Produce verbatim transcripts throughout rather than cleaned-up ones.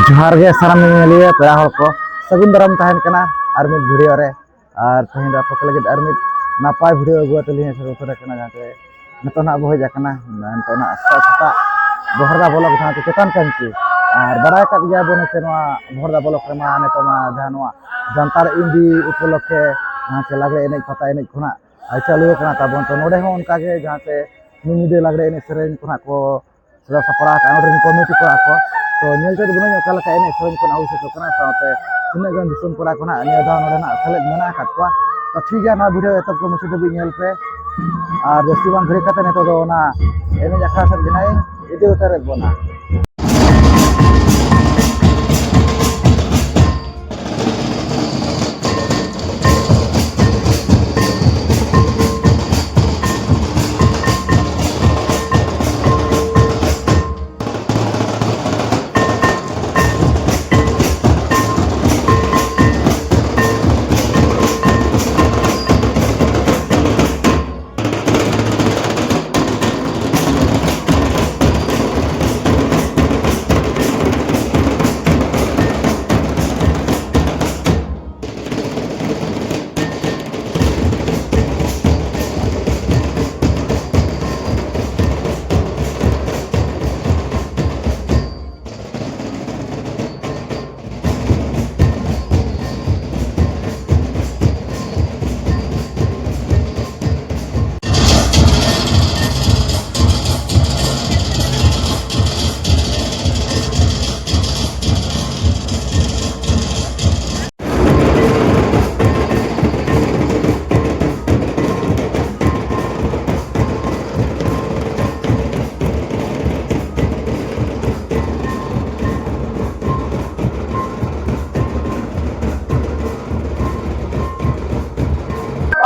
ᱡᱚᱦᱟᱨ ᱜᱮ ᱥᱟᱱᱟᱢ ᱧᱮᱧᱮᱞᱤᱭᱟᱹ ᱯᱮᱲᱟ ᱦᱚᱲ ᱠᱚ, ᱥᱟᱹᱜᱩᱱ ᱫᱟᱨᱟᱢ ᱛᱟᱦᱮᱱ ᱠᱟᱱᱟ ᱟᱨ ᱢᱤᱫ ᱵᱷᱤᱰᱤᱭᱳ ᱨᱮ᱾ ᱟᱨ ᱛᱮᱦᱮᱧ ᱫᱚ ᱟᱯᱮ ᱠᱚ ᱞᱟᱹᱜᱤᱫ ᱟᱨ ᱢᱤᱫ ᱱᱟᱯᱟᱭ ᱵᱷᱤᱰᱤᱭᱳ ᱟᱹᱜᱩ ᱠᱟᱛᱮ ᱞᱤᱧ ᱦᱮᱡ ᱥᱮᱴᱮᱨ ᱟᱠᱟᱱᱟ, ᱡᱟᱦᱟᱸ ᱛᱮ ᱱᱤᱛᱚᱜ ᱱᱟᱜ ᱵᱚ ᱦᱮᱡ ᱟᱠᱟᱱᱟ, ᱱᱤᱛᱚᱜ ᱱᱟᱜ ᱥᱮᱛᱟᱜ ᱥᱮᱛᱟᱜ ᱵᱚᱦᱚᱲᱫᱟ ᱵᱞᱚᱠ ᱡᱟᱦᱟᱸ ᱛᱮ ᱪᱮᱛᱟᱱ ᱠᱟᱹᱧᱪᱤ᱾ ᱟᱨ ᱵᱟᱲᱟᱭ ᱠᱟᱫ ᱜᱮᱭᱟ ᱵᱚᱱ ᱥᱮ ᱱᱚᱣᱟ ᱵᱚᱦᱚᱲᱫᱟ ᱵᱞᱚᱠ ᱨᱮᱢᱟ ᱱᱤᱛᱚᱜ ᱢᱟ ᱡᱟᱦᱟᱸ ᱱᱚᱣᱟ ᱡᱟᱱᱛᱟᱲ ᱤᱱᱫᱤ ᱩᱯᱚᱞᱚᱠᱠᱷᱮ ᱡᱟᱦᱟᱸ ᱪᱮ ᱞᱟᱜᱽᱲᱮ ᱮᱱᱮᱡ ᱯᱟᱛᱟ ᱮᱱᱮᱡ ᱠᱷᱚᱱᱟᱜ ᱪᱟᱹᱞᱩ ᱟᱠᱟᱱᱟ ᱛᱟᱵᱚᱱ᱾ ᱛᱚ ᱱᱚᱰᱮ ᱦᱚᱸ ᱚᱱᱠᱟ ᱜᱮ ᱡᱟᱦᱟᱸ ᱛᱮ ᱧᱤᱫᱟᱹ ᱞᱟᱜᱽᱲᱮ ᱮᱱᱮᱡ ᱥᱮᱨᱮᱧ ᱠᱷᱚᱱᱟᱜ ᱠᱚ ᱥᱟᱡᱟᱣ ᱥᱟᱯᱲᱟᱣ ᱟᱠᱟᱫᱼᱟ ᱱᱚᱰᱮ ᱨᱮᱱ ᱠᱚᱢᱤᱴᱤ ᱠᱚᱲᱟ ᱠᱚ᱾ ᱛᱚ ᱧᱮᱞ ᱛᱮ ᱵᱚᱱ ᱚᱠᱟ ᱞᱮᱠᱟ ᱮᱱᱮᱡ ᱥᱮᱨᱮᱧ ᱠᱚ ᱟᱹᱜᱩ ᱥᱮᱴᱮᱨ ᱠᱟᱱᱟ, ᱥᱟᱶᱛᱮ ᱛᱤᱱᱟᱹᱜ ᱜᱟᱱ ᱫᱤᱥᱚᱢ ᱠᱚᱲᱟ ᱠᱚ ᱱᱟᱜ ᱱᱤᱭᱟᱹ ᱫᱷᱟᱣ ᱱᱚᱰᱮ ᱱᱟᱜ ᱥᱮᱞᱮᱫ ᱢᱮᱱᱟᱜ ᱟᱠᱟᱫ ᱠᱚᱣᱟ᱾ ᱛᱚ ᱴᱷᱤᱠ ᱜᱮᱭᱟ, ᱱᱚᱣᱟ ᱵᱷᱤᱰᱤᱭᱳ ᱮᱛᱚᱦᱚᱵ ᱠᱷᱚᱱ ᱢᱩᱪᱟᱹᱫ ᱫᱷᱟᱹᱵᱤᱡ ᱧᱮᱞ ᱯᱮ᱾ ᱟᱨ ᱡᱟᱹᱥᱛᱤ ᱵᱟᱝ ᱜᱷᱟᱹᱲᱤ ᱠᱟᱛᱮ ᱱᱤᱛᱚᱜ ᱫᱚ ᱚᱱᱟ ᱮᱱᱮᱡ ᱟᱠᱷᱲᱟ ᱥᱮᱫ ᱜᱮ ᱱᱟᱜ ᱤᱧ ᱤᱫᱤ ᱩᱛᱟᱹᱨᱮᱫ ᱵᱚᱱᱟ᱾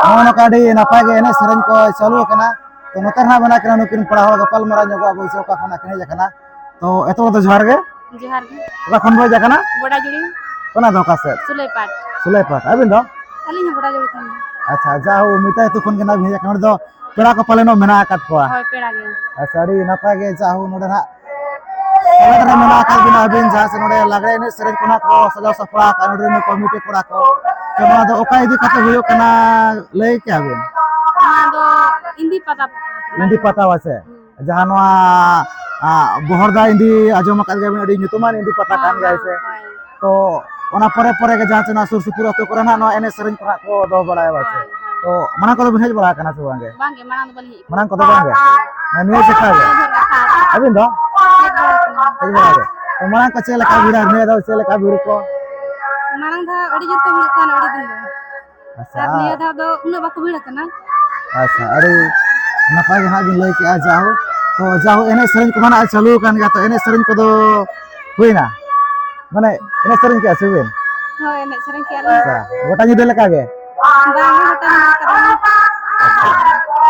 ᱱᱚᱜᱼᱚ ᱱᱚᱝᱠᱟ ᱟᱹᱰᱤ ᱱᱟᱯᱟᱭ ᱜᱮ ᱮᱱᱮᱡ ᱥᱮᱨᱮᱧ ᱠᱚ ᱪᱟᱹᱞᱩ ᱟᱠᱟᱱᱟ᱾ ᱛᱚ ᱱᱚᱛᱮ ᱨᱮ ᱦᱟᱸᱜ ᱢᱮᱱᱟᱜ ᱠᱤᱱᱟ ᱱᱩᱠᱤᱱ ᱯᱮᱲᱟ ᱦᱚᱲ, ᱜᱟᱯᱟᱞ ᱢᱟᱨᱟᱣ ᱧᱚᱜᱚᱜ ᱟᱵᱚ ᱥᱮ ᱚᱠᱟ ᱠᱷᱚᱱᱟᱜ ᱠᱤᱱ ᱦᱮᱡ ᱟᱠᱟᱱᱟ᱾ ᱛᱚ ᱮᱛᱚᱦᱚᱵ ᱫᱚ ᱡᱚᱦᱟᱨ ᱜᱮ᱾ ᱡᱚᱦᱟᱨ ᱜᱮ᱾ ᱚᱠᱟ ᱠᱷᱚᱱ ᱵᱚ ᱦᱮᱡ ᱟᱠᱟᱱᱟ? ᱜᱚᱰᱟᱡᱩᱲᱤ᱾ ᱚᱱᱟ ᱫᱚ ᱚᱠᱟ ᱥᱮᱫ? ᱥᱩᱞᱟᱹᱭᱯᱟᱴ᱾ ᱥᱩᱞᱟᱹᱭᱯᱟᱴ᱾ ᱟᱹᱵᱤᱱ ᱫᱚ? ᱟᱹᱞᱤᱧ ᱦᱚᱸ ᱜᱚᱰᱟᱡᱩᱲᱤ ᱠᱷᱚᱱ ᱜᱮ᱾ ᱟᱪᱪᱷᱟ, ᱡᱟ ᱦᱳ, ᱢᱤᱫᱴᱟᱝ ᱟᱹᱛᱩ ᱠᱷᱚᱱ ᱜᱮ ᱱᱟᱜ ᱵᱤᱱ ᱦᱮᱡ ᱟᱠᱟᱱᱟ᱾ ᱱᱚᱰᱮ ᱫᱚ ᱯᱮᱲᱟ ᱠᱚ ᱯᱟᱞᱮᱱᱚᱜ ᱢᱮᱱᱟᱜ ᱟᱠᱟᱫ ᱠᱚᱣᱟ? ᱦᱳᱭ, ᱯᱮᱲᱟ ᱜᱮ᱾ ᱟᱪᱪᱷᱟ, ᱟᱹᱰᱤ ᱱᱟᱯᱟᱭ ᱜᱮ᱾ ᱡᱟ ᱦᱳ, ᱱᱚᱰᱮ ᱱᱟᱜ ᱥᱮᱞᱮᱫ ᱨᱮ ᱢᱮᱱᱟᱜ ᱟᱠᱟᱫ ᱵᱤᱱᱟ ᱟᱹᱵᱤᱱ, ᱡᱟᱦᱟᱸ ᱥᱮ ᱱᱚᱰᱮ ᱞᱟᱜᱽᱲᱮ ᱮᱱᱮᱡ ᱥᱮᱨᱮᱧ ᱠᱚ ᱱᱟᱜ ᱠᱚ ᱥᱟᱡᱟᱣ ᱥᱟᱯᱲᱟᱣ ᱟᱠᱟᱫ ᱱᱚᱰᱮ ᱨᱮᱱ ᱠᱚᱢᱤᱴᱤ ᱠᱚᱲᱟ ᱠᱚ᱾ ᱛᱚ ᱱᱚᱣᱟ ᱫᱚ ᱚᱠᱟ ᱤᱫᱤ ᱠᱟᱛᱮ ᱦᱩᱭᱩᱜ ᱠᱟᱱᱟ, ᱞᱟᱹᱭ ᱠᱮᱭᱟ ᱵᱤᱱ? ᱱᱚᱣᱟ ᱫᱚ ᱤᱱᱫᱤ ᱯᱟᱛᱟ᱾ ᱤᱱᱫᱤ ᱯᱟᱛᱟ ᱵᱟᱥᱮ? ᱦᱩᱸ᱾ ᱡᱟᱦᱟᱸ ᱱᱚᱣᱟ, ᱟ, ᱵᱚᱦᱚᱲᱫᱟ ᱤᱱᱫᱤ ᱟᱸᱡᱚᱢ ᱟᱠᱟᱫ ᱜᱮᱭᱟ ᱵᱤᱱ, ᱟᱹᱰᱤ ᱧᱩᱛᱩᱢᱟᱱ ᱤᱱᱫᱤ ᱯᱟᱛᱟ ᱦᱮᱸ, ᱠᱟᱱ ᱜᱮᱭᱟ ᱦᱮᱸ, ᱥᱮ? ᱦᱳᱭ᱾ ᱛᱚ ᱚᱱᱟ ᱯᱚᱨᱮ ᱯᱚᱨᱮ ᱜᱮ ᱡᱟᱦᱟᱸ ᱛᱤᱱᱟᱹᱜ ᱥᱩᱨ ᱥᱩᱯᱩᱨ ᱟᱹᱛᱩ ᱠᱚᱨᱮ ᱱᱟᱜ ᱱᱚᱣᱟ ᱮᱱᱮᱡ ᱥᱮᱨᱮᱧ ᱠᱚ ᱱᱟᱜ ᱠᱚ ᱫᱚᱦᱚ ᱵᱟᱲᱟᱭᱟ ᱵᱟᱥᱮ? ᱦᱳᱭ, ᱦᱳᱭ᱾ ᱛᱚ ᱢᱟᱲᱟᱝ ᱠᱚᱫᱚ ᱵᱤᱱ ᱦᱮᱡ ᱵᱟᱲᱟ ᱟᱠᱟᱱᱟ ᱥᱮ ᱵᱟᱝ ᱜᱮ? ᱵᱟᱝ ᱜᱮ, ᱢᱟᱲᱟᱝ ᱫᱚ ᱵᱟᱹᱞᱤᱧ ᱦᱮᱡ ᱢᱟᱲᱟᱝ ᱠᱚᱫᱚ ᱵᱟᱝ ᱜᱮ? ᱦᱮᱸ, ᱱᱤᱭᱟᱹ ᱡᱮᱠᱷᱟ ᱜᱮ? ᱦᱮᱸ, ᱦᱮᱸ᱾ ᱟᱹᱵᱤᱱ ᱫᱚ? ᱦᱮᱡ ᱵᱟᱲᱟ ᱟᱠᱟᱱᱟ᱾ ᱦᱮᱡ ᱵᱟᱲᱟ ᱜᱮ᱾ ᱛᱚ ᱢᱟᱲᱟᱝ ᱠᱚ ᱪᱮᱫ ᱞᱮᱠᱟ ᱵᱷᱤᱲ ᱟᱨ ᱱᱤᱭᱟᱹ ᱫᱷᱟᱣ ᱪᱮᱫ ᱞᱮᱠᱟ ᱵᱷᱤᱲ ᱠᱚ? ᱢᱟᱲᱟᱝ ᱫᱷᱟᱣ ᱟᱹᱰᱤ ᱡᱳᱨ ᱠᱚ ᱦᱩᱭᱩᱜ ᱠᱟᱱ, ᱟᱹᱰᱤ ᱫᱤᱱ ᱫᱚ᱾ ᱟᱪᱪᱷᱟ᱾ ᱟᱨ ᱱᱤᱭᱟᱹ ᱫᱷᱟᱣ ᱫᱚ ᱩᱱᱟᱹᱜ ᱵᱟᱠᱚ ᱵᱷᱤᱲ ᱟᱠᱟᱱᱟ᱾ ᱟᱪᱪᱷᱟ, ᱟᱹᱰᱤ ᱱᱟᱯᱟᱭ ᱜᱮ ᱦᱟᱸᱜ ᱵᱤᱱ ᱞᱟᱹᱭ ᱠᱮᱜᱼᱟ᱾ ᱡᱟᱦᱳ, ᱛᱚ ᱡᱟᱦᱳ, ᱮᱱᱮᱡ ᱥᱮᱨᱮᱧ ᱠᱚᱢᱟ ᱱᱟᱜ ᱪᱟᱹᱞᱩ ᱟᱠᱟᱱ ᱜᱮᱭᱟ, ᱛᱚ ᱮᱱᱮᱡ ᱥᱮᱨᱮᱧ ᱠᱚᱫᱚ ᱦᱩᱭᱱᱟ? ᱢᱟᱱᱮ ᱮᱱᱮᱡ ᱥᱮᱨᱮᱧ ᱠᱮᱜᱼᱟ ᱥᱮ ᱵᱤᱱ? ᱦᱳᱭ, ᱮᱱᱮᱡ ᱥᱮᱨᱮᱧ ᱠᱮᱜᱼᱟ ᱞᱮ᱾ ᱟᱪᱪᱷᱟ, ᱜᱚᱴᱟ ᱧᱤᱫᱟᱹ ᱞᱮᱠᱟ ᱜᱮ? ᱵᱟᱝ, ᱜᱚᱴᱟ ᱧᱤᱫᱟᱹ ᱞᱮᱠᱟ ᱫᱚ ᱵᱟᱝ᱾ ᱟᱪᱪᱷᱟ᱾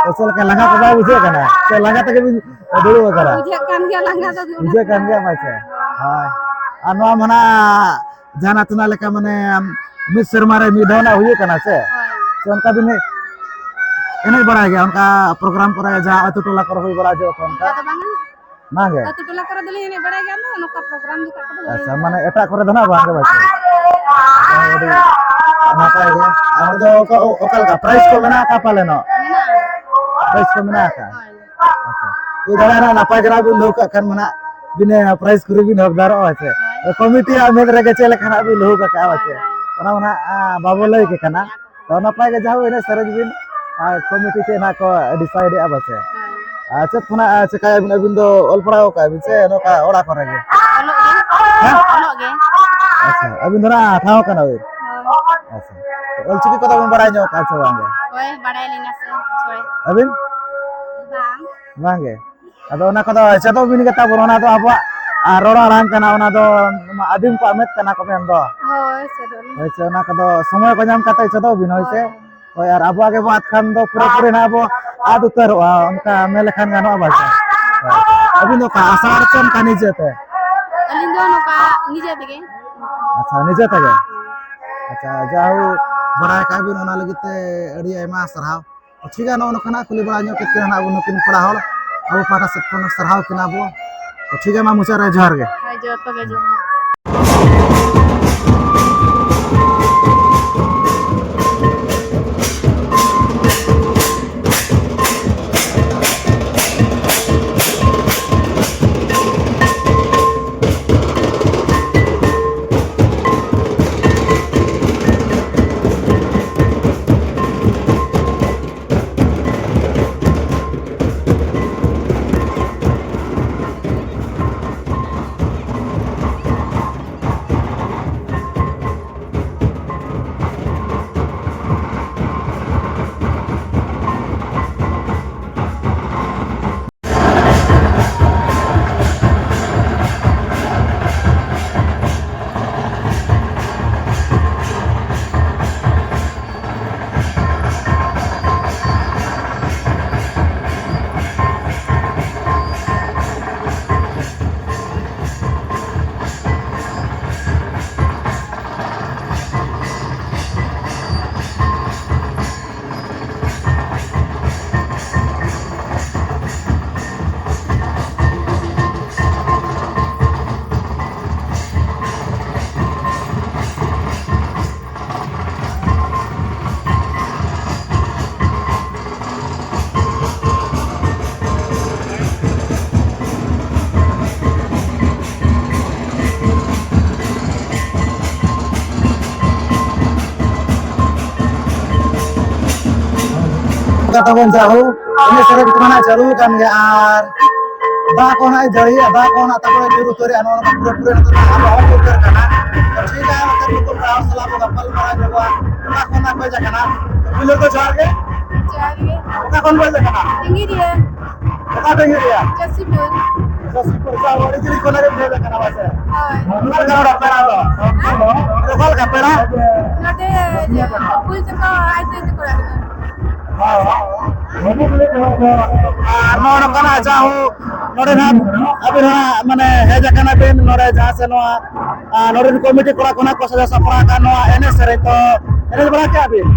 ᱛᱚ ᱪᱮᱫ ᱞᱮᱠᱟ, ᱞᱟᱸᱜᱟ ᱠᱚ ᱵᱟᱭ ᱵᱩᱡᱷᱟᱹᱜ ᱠᱟᱱᱟ? ᱥᱮ ᱞᱟᱸᱜᱟ ᱛᱮᱜᱮ ᱵᱤᱱ ᱫᱩᱲᱩᱵ ᱟᱠᱟᱱᱟ? ᱵᱩᱡᱷᱟᱹᱜ ᱠᱟᱱ ᱜᱮᱭᱟ ᱞᱟᱸᱜᱟ ᱫᱚ᱾ ᱵᱩᱡᱷᱟᱹᱜ ᱠᱟᱱ ᱜᱮᱭᱟ ᱯᱟᱪᱮ? ᱦᱳᱭ᱾ ᱟᱨ ᱱᱚᱣᱟ ᱢᱟ ᱱᱟᱜ ᱡᱟᱦᱟᱸ ᱱᱟᱛᱩᱱᱟ ᱞᱮᱠᱟ, ᱢᱟᱱᱮ, ᱢᱤᱫ ᱥᱮᱨᱢᱟ ᱨᱮ ᱢᱤᱫ ᱫᱷᱟᱣ ᱱᱟᱜ ᱦᱩᱭᱩᱜ ᱠᱟᱱᱟ ᱥᱮ? ᱦᱳᱭ᱾ ᱥᱮ ᱚᱱᱠᱟ ᱵᱤᱱ ᱮᱱᱮᱡ ᱵᱟᱲᱟᱭ ᱜᱮᱭᱟ ᱚᱱᱠᱟ ᱯᱨᱳᱜᱨᱟᱢ ᱠᱚᱨᱮ, ᱡᱟᱦᱟᱸ ᱟᱹᱛᱩ ᱴᱚᱞᱟ ᱠᱚᱨᱮ ᱦᱩᱭ ᱵᱟᱲᱟ ᱦᱚᱪᱚᱜ ᱠᱟᱱ ᱚᱱᱠᱟ? ᱚᱱᱠᱟ ᱫᱚ ᱵᱟᱝᱟ᱾ ᱵᱟᱝ ᱜᱮ? ᱟᱹᱛᱩ ᱴᱚᱞᱟ ᱠᱚᱨᱮ ᱫᱚᱞᱤᱧ ᱮᱱᱮᱡ ᱵᱟᱲᱟᱭ ᱜᱮᱭᱟ, ᱟᱫᱚ ᱱᱚᱝᱠᱟ ᱯᱨᱳᱜᱨᱟᱢ ᱡᱚᱠᱷᱚᱱ ᱠᱚᱫᱚ ᱵᱟᱹᱞᱤᱧ ᱟᱪᱪᱷᱟ, ᱮᱱᱮᱡ ᱢᱟᱱᱮ ᱵᱟᱲᱟᱭᱟ᱾ ᱮᱴᱟᱜ ᱠᱚᱨᱮ ᱫᱚ ᱱᱟᱜ ᱵᱟᱝ ᱜᱮ ᱵᱟᱪᱮ? ᱟᱹᱰᱤ ᱱᱟᱯᱟᱭ ᱜᱮ᱾ ᱟᱨ ᱫᱚ ᱚᱠᱟ, ᱚᱠᱟ ᱞᱮᱠᱟ ᱯᱨᱟᱭᱤᱡᱽ ᱠᱚ ᱢᱮᱱᱟᱜ ᱟᱠᱟᱫ ᱯᱟᱞᱮᱱᱚᱜ? ᱢᱮᱱᱟᱜᱼᱟ᱾ ᱯᱨᱟᱭᱤᱡᱽ ᱠᱚ ᱢᱮᱱᱟᱜ ᱟᱠᱟᱫ? ᱦᱳᱭ᱾ ᱟᱪᱪᱷᱟ᱾ ᱦᱩᱭ ᱫᱟᱲᱮᱭᱟᱜᱼᱟ, ᱱᱟᱯᱟᱭ ᱜᱮ ᱱᱟᱜ ᱵᱤᱱ ᱫᱚᱦᱚ ᱠᱟᱜ ᱠᱷᱟᱱ ᱢᱟ ᱱᱟᱜ ᱵᱤᱱᱟᱹ ᱯᱨᱟᱭᱤᱡᱽ ᱠᱚᱨᱮ ᱵᱤᱱ ᱦᱚᱠᱫᱟᱨᱚᱜᱼᱟ, ᱦᱮᱸ ᱥᱮ? ᱦᱳᱭ᱾ ᱠᱚᱢᱤᱴᱤᱭᱟᱜ ᱢᱮᱫ ᱨᱮᱜᱮ ᱪᱮᱫ ᱞᱮᱠᱟ ᱱᱟᱜ ᱵᱤᱱ ᱞᱩᱦᱩᱠ ᱟᱠᱟᱜᱼᱟ, ᱦᱳᱭ, ᱥᱮ? ᱦᱳᱭ᱾ ᱚᱱᱟ ᱢᱟ ᱱᱟᱜ, ᱟ, ᱵᱟᱵᱚ ᱞᱟᱹᱭ ᱜᱮ ᱠᱟᱱᱟ᱾ ᱛᱚ ᱱᱟᱯᱟᱭ ᱜᱮ, ᱡᱟᱦᱳ, ᱮᱱᱮᱡ ᱥᱮᱨᱮᱧ ᱵᱤᱱ, ᱟᱨ ᱠᱚᱢᱤᱴᱤ ᱪᱮᱫ ᱱᱟᱜ ᱠᱚ decide ᱮᱜᱼᱟ, ᱵᱟᱥᱮ? ᱦᱳᱭ᱾ ᱟᱨ ᱪᱮᱫ ᱠᱷᱚᱱᱟᱜ, ᱟ, ᱪᱮᱠᱟᱭᱟᱵᱤᱱ ᱟᱹᱵᱤᱱ ᱫᱚ? ᱚᱞ ᱯᱟᱲᱦᱟᱣ ᱠᱟᱜᱼᱟ ᱵᱤᱱ ᱥᱮ ᱱᱚᱝᱠᱟ ᱚᱲᱟᱜ ᱠᱚᱨᱮ ᱜᱮ? ᱚᱞᱚᱜ ᱜᱮ᱾ ᱦᱮᱸ? ᱚᱞᱚᱜ ᱜᱮ᱾ ᱟᱪᱪᱷᱟ, ᱟᱹᱵᱤᱱ ᱫᱚ ᱱᱟᱜ ᱴᱷᱟᱶ ᱠᱟᱱᱟ ᱵᱤᱱ? ᱦᱳᱭ᱾ ᱟᱪᱪᱷᱟ᱾ ᱚᱞᱪᱤᱠᱤ ᱠᱚᱫᱚ ᱵᱤᱱ ᱵᱟᱲᱟᱭ ᱧᱚᱜ ᱠᱟᱜᱼᱟ ᱥᱮ ᱵᱟᱝ ᱜᱮ? ᱦᱳᱭ, ᱵᱟᱲᱟᱭᱟᱞᱤᱧ ᱱᱟᱥᱮ ᱛᱷᱚᱲᱟ᱾ ᱟᱹᱵᱤᱱ? ᱵᱟᱝ᱾ ᱵᱟᱝ ᱜᱮ? ᱟᱫᱚ ᱚᱱᱟ ᱠᱚᱫᱚ ᱪᱮᱫᱚᱜ ᱵᱤᱱ ᱜᱮ ᱛᱟᱵᱚᱱ, ᱚᱱᱟ ᱫᱚ ᱟᱵᱚᱣᱟᱜ, ᱟᱨ, ᱨᱚᱲ ᱟᱲᱟᱝ ᱠᱟᱱᱟ, ᱚᱱᱟ ᱫᱚ ᱟᱹᱫᱤᱢ ᱠᱚᱣᱟᱜ ᱢᱮᱫ ᱠᱟᱱᱟ ᱠᱚ ᱢᱮᱱ ᱫᱚ᱾ ᱦᱳᱭ, ᱪᱮᱫᱚᱜ ᱟᱹᱞᱤᱧ᱾ ᱦᱳᱭ ᱥᱮ, ᱚᱱᱟ ᱠᱚᱫᱚ ᱥᱚᱢᱚᱭ ᱠᱚ ᱧᱟᱢ ᱠᱟᱛᱮ ᱪᱮᱫᱚᱜ ᱵᱤᱱ, ᱦᱳᱭ ᱥᱮ᱾ ᱦᱳᱭ᱾ ᱦᱳᱭ, ᱟᱨ ᱟᱵᱚᱣᱟᱜ ᱜᱮ ᱵᱟᱝ ᱠᱷᱟᱱ ᱫᱚ ᱯᱩᱨᱟᱹᱯᱩᱨᱤ ᱱᱟᱜ ᱟᱵᱚ ᱟᱫ ᱩᱛᱟᱹᱨᱚᱜᱼᱟ, ᱚᱱᱠᱟ ᱢᱮᱱ ᱞᱮᱠᱷᱟᱱ ᱜᱟᱱᱚᱜᱼᱟ ᱵᱟᱝ ᱥᱮ? ᱦᱳᱭ᱾ ᱟᱹᱵᱤᱱ ᱫᱚ ᱚᱠᱟ ᱟᱥᱲᱟ ᱨᱮ ᱥᱮ ᱚᱱᱠᱟ ᱱᱤᱡᱮᱛᱮ? ᱟᱹᱞᱤᱧ ᱫᱚ ᱱᱚᱝᱠᱟ ᱱᱤᱡᱮ ᱛᱮᱜᱮ᱾ ᱟᱪᱪᱷᱟ, ᱱᱤᱡᱮ ᱛᱮᱜᱮ᱾ ᱟᱪᱪᱷᱟ, ᱡᱟᱦᱳ, ᱵᱟᱲᱟᱭ ᱠᱟᱜ ᱵᱤᱱ, ᱚᱱᱟ ᱞᱟᱹᱜᱤᱫ ᱛᱮ ᱟᱹᱰᱤ ᱟᱭᱢᱟ ᱥᱟᱨᱦᱟᱣ᱾ ᱴᱷᱤᱠ ᱜᱮᱭᱟ, ᱱᱚᱜᱼᱚ ᱱᱚᱝᱠᱟᱱᱟᱜ ᱠᱩᱞᱤ ᱵᱟᱲᱟ ᱧᱚᱜ ᱠᱟᱛᱮ ᱱᱟᱜ ᱟᱵᱚ ᱱᱩᱠᱤᱱ ᱠᱚᱲᱟ ᱦᱚᱲ ᱟᱵᱚ ᱯᱟᱦᱴᱟ ᱥᱮᱫ ᱠᱷᱚᱱ ᱥᱟᱨᱦᱟᱣ ᱠᱤᱱᱟ ᱵᱚ᱾ ᱛᱚ ᱴᱷᱤᱠ ᱜᱮᱭᱟ, ᱢᱟ ᱢᱩᱪᱟᱹᱫ ᱨᱮ ᱡᱚᱦᱟᱨ ᱜᱮ᱾ ᱦᱳᱭ, ᱡᱚᱛᱚ ᱜᱮ ᱡᱚᱦᱟᱨ᱾ ᱠᱟᱛᱷᱟ ᱵᱚᱱ ᱡᱟᱦᱳ, ᱮᱱᱮᱡ ᱥᱮᱨᱮᱧ ᱠᱚᱢᱟ ᱱᱟᱜ ᱪᱟᱹᱞᱩ ᱟᱠᱟᱱ ᱜᱮᱭᱟ, ᱟᱨ ᱫᱟᱜ ᱠᱚ ᱱᱟᱜ ᱡᱟᱹᱲᱤᱭᱮᱜᱼᱟ, ᱫᱟᱜ ᱠᱚ ᱱᱟᱜ ᱛᱟᱨᱯᱚᱨᱮ ᱧᱩᱨ ᱩᱛᱟᱹᱨᱮᱜᱼᱟ, ᱱᱚᱣᱟ ᱱᱚᱝᱠᱟ ᱯᱩᱨᱟᱹ ᱯᱩᱨᱟᱹ ᱱᱤᱛᱚᱜ ᱫᱚ ᱟᱵᱚ ᱦᱚᱸ ᱩᱛᱟᱹᱨ ᱠᱟᱱᱟ᱾ ᱴᱷᱤᱠ ᱜᱮᱭᱟ, ᱱᱚᱛᱮ ᱱᱩᱠᱩ ᱯᱮᱲᱟ ᱦᱚᱲ ᱥᱟᱞᱟᱜ ᱵᱚ ᱜᱟᱯᱟᱞ ᱢᱟᱨᱟᱣ ᱧᱚᱜᱚᱜᱼᱟ᱾ ᱚᱠᱟ ᱠᱷᱚᱱ ᱱᱟᱜ ᱯᱮ ᱦᱮᱡ ᱟᱠᱟᱱᱟ? ᱯᱩᱭᱞᱩ ᱫᱚ ᱡᱚᱦᱟᱨ ᱜᱮ᱾ ᱡᱚᱦᱟᱨ ᱜᱮ᱾ ᱚᱠᱟ ᱠᱷᱚᱱ ᱯᱮ ᱦᱮᱡ ᱟᱠᱟᱱᱟ? ᱰᱤᱝᱜᱤᱨᱤᱭᱟᱹ᱾ ᱚᱠᱟ ᱰᱤᱝᱜᱤᱨᱤᱭᱟᱹ? ᱪᱟᱹᱥᱤᱯᱩᱨ᱾ ᱥᱚᱥᱤᱯᱩᱨ ᱠᱷᱚᱱ ᱟᱹᱰᱤ ᱡᱤᱞᱤᱧ ᱠᱷᱚᱱ ᱦᱮᱡ ᱟᱠᱟᱱᱟ ᱯᱟᱥᱮ? ᱦᱳᱭ᱾ ᱚᱠᱟ ᱞᱮᱠᱟ ᱱᱚᱰᱮ ᱯᱮᱲᱟ ᱫᱚ? ᱚᱠᱟ ᱞᱮᱠᱟ ᱯᱮᱲᱟ? ᱱᱚᱰᱮ ᱤᱭᱟᱹ ᱯᱷᱩᱞ ᱪᱟᱠᱟ ᱟᱡ ᱛᱮ ᱠᱚᱲᱟ ᱠᱟᱱᱟ᱾ ᱟᱨ ᱱᱚᱜᱼᱚ ᱱᱚᱝᱠᱟᱱᱟᱜ ᱡᱟᱦᱳ ᱱᱚᱰᱮ ᱱᱟᱜ ᱟᱹᱵᱤᱱ ᱦᱟᱸᱜ ᱢᱟᱱᱮ ᱦᱮᱡ ᱟᱠᱟᱱᱟ ᱵᱤᱱ ᱱᱚᱰᱮ ᱡᱟᱦᱟᱸ ᱥᱮ ᱱᱚᱣᱟ, ᱟᱨ ᱱᱚᱰᱮ ᱨᱮᱱ ᱠᱚᱢᱤᱴᱤ ᱠᱚᱲᱟ ᱠᱚ ᱱᱟᱜ ᱠᱚ ᱥᱟᱡᱟᱣ ᱥᱟᱯᱲᱟᱣ ᱟᱠᱟᱫ ᱱᱚᱣᱟ ᱮᱱᱮᱡ ᱥᱮᱨᱮᱧ ᱛᱚ ᱮᱱᱮᱡ ᱵᱟᱲᱟ ᱠᱮᱜᱼᱟ ᱵᱤᱱ?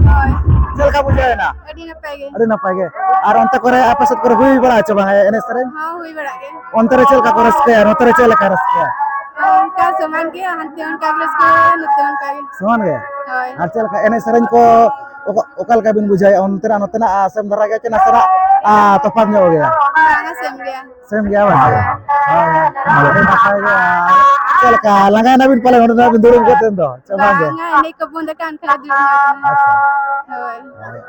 ᱦᱳᱭ᱾ ᱪᱮᱫ ᱞᱮᱠᱟ ᱵᱩᱡᱷᱟᱹᱣ ᱮᱱᱟ? ᱟᱹᱰᱤ ᱱᱟᱯᱟᱭ ᱜᱮ᱾ ᱟᱹᱰᱤ ᱱᱟᱯᱟᱭ ᱜᱮ᱾ ᱟᱨ ᱚᱱᱛᱮ ᱠᱚᱨᱮ ᱟᱯᱮ ᱥᱮᱫ ᱠᱚᱨᱮ ᱦᱩᱭ ᱵᱟᱲᱟᱜᱼᱟ ᱪᱮ ᱵᱟᱝ ᱮᱱᱮᱡ ᱥᱮᱨᱮᱧ? ᱦᱚᱸ, ᱦᱩᱭ ᱵᱟᱲᱟᱜ ᱜᱮ᱾ ᱚᱱᱛᱮ ᱨᱮ ᱪᱮᱫ ᱞᱮᱠᱟ ᱠᱚ ᱨᱟᱹᱥᱠᱟᱹᱭᱟ, ᱱᱚᱛᱮ ᱨᱮ ᱪᱮᱫ ᱞᱮᱠᱟ ᱨᱟᱹᱥᱠᱟᱹᱭᱟ? ᱚᱱᱠᱟ ᱥᱚᱢᱟᱱ ᱜᱮ, ᱦᱟᱱᱛᱮ ᱚᱱᱠᱟ ᱜᱮ ᱨᱟᱹᱥᱠᱟᱹ, ᱱᱚᱛᱮ ᱚᱱᱠᱟ ᱜᱮ᱾ ᱥᱚᱢᱟᱱ ᱜᱮ? ᱦᱳᱭ᱾ ᱟᱨ ᱪᱮᱫ ᱞᱮᱠᱟ ᱮᱱᱮᱡ ᱥᱮᱨᱮᱧ ᱠᱚ ᱚᱠᱟ, ᱚᱠᱟ ᱞᱮᱠᱟ ᱵᱤᱱ ᱵᱩᱡᱷᱟᱹᱣᱮᱫᱼᱟ? ᱚᱱᱛᱮᱱᱟᱜ, ᱱᱚᱛᱮᱱᱟᱜ ᱥᱮᱢ ᱫᱷᱟᱨᱟ ᱜᱮᱭᱟ ᱪᱮ ᱱᱟᱥᱮᱱᱟᱜ, ᱟ, ᱛᱚᱯᱷᱟᱛ ᱧᱚᱜ ᱜᱮᱭᱟ? ᱵᱟᱝᱟ, ᱥᱮᱢ ᱜᱮᱭᱟ᱾ ᱥᱮᱢ ᱜᱮᱭᱟ ᱵᱟᱝ? ᱦᱳᱭ, ᱦᱳᱭ᱾ ᱟᱹᱰᱤ ᱱᱟᱯᱟᱭ ᱜᱮ᱾ ᱟᱨ ᱪᱮᱫ ᱞᱮᱠᱟ ᱞᱟᱸᱜᱟᱭᱮᱱᱟ ᱵᱤᱱ ᱯᱟᱞᱮ ᱱᱚᱰᱮ ᱱᱟᱜ ᱵᱤᱱ ᱫᱩᱲᱩᱵ ᱠᱟᱛᱮ ᱫᱚ? ᱪᱮ ᱵᱟᱝ ᱜᱮ? ᱵᱟᱝᱟ, ᱮᱱᱮᱡ ᱠᱚ ᱵᱚᱱᱫ ᱟᱠᱟᱱ ᱠᱷᱟᱱ ᱫᱩᱲᱩᱵ ᱧᱚᱜ ᱟᱠᱟᱱᱟ᱾ ᱟᱪᱪᱷᱟ᱾ ᱦᱳᱭ᱾